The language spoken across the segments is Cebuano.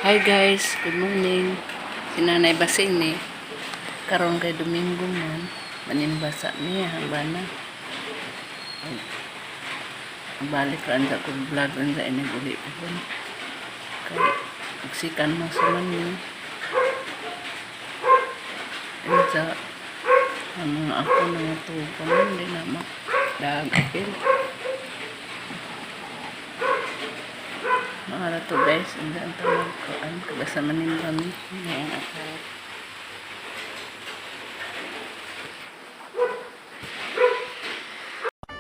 Hi guys, good morning. Si Nanay Basing ni. Karon kay Domingo man, manimba sa niya hanggang na. Balik ra anda ko vlog anda ini uli pa pun. Kay magsikan mo sa man ni. Unsa ang mga ako na tuwa man di na ma dag apil. Mga to guys, ang tawag ko ang kabasa manimba mi. Ngayon ako.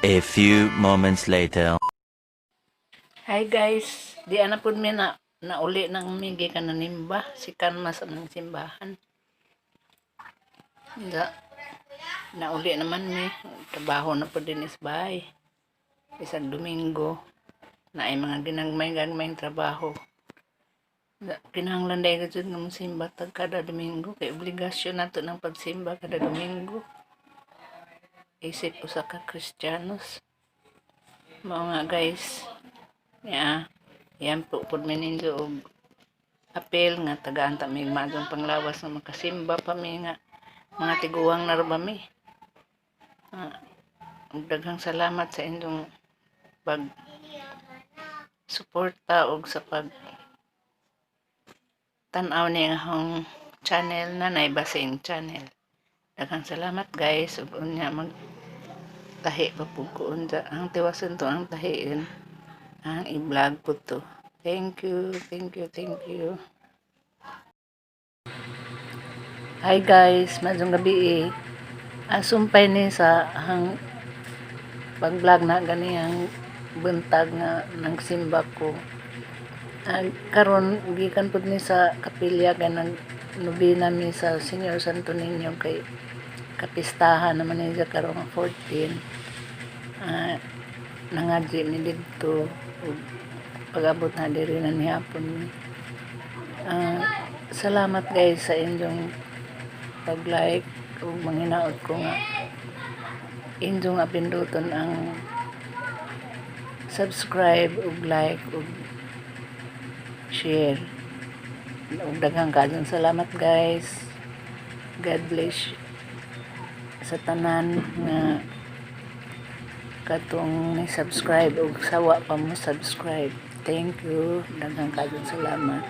A few moments later. Hi guys, di ana pud mi na nauli nang migi ka nanimba sikan mas ang simbahan. Da, nauli naman mi, trabaho na pud din is bahay. Isang Domingo na ay mga ginagmay-gagmay trabaho. Da, kinahanglan dahil ka jud nga mosimba tag kada Domingo kay obligasyon nato ng pagsimba kada Domingo. Isip usa ka Kristiyanos. Mao nga guys, ya, yan po pud mi ninyo og apel nga tagaan ta mi maayong panglawas nga makasimba pa mi nga mga tiguang na ra ba mi. Ah, ug daghang salamat sa inyong pag suporta og sa pag tan-aw ni akong channel, Nanay Basing Channel. Daghang salamat guys, ug unya mag tahi pa pud ko unja ang tiwason to ang tahiin ang i-vlog po to. Thank you, thank you, thank you. Hi guys, maayong gabi eh. Ang sumpay ni sa hang pag-vlog na gani ang buntag nga nang simba ko. Ang karon gikan pud ni sa kapilya kay nag nobena mi sa Señor Santo Niño kay kapistahan naman niya karong 14. Ah, nangadji mi didto ug pag-abot na diri na nihapon mi. Ah, salamat guys sa inyong pag-like ug manghinaot ko nga inyong apinduton ang subscribe ug like ug share. Ug daghang kaayong salamat guys. God bless sa tanan nga katong ni subscribe ug sawa pa mo subscribe. Thank you. Daghang kaayong salamat.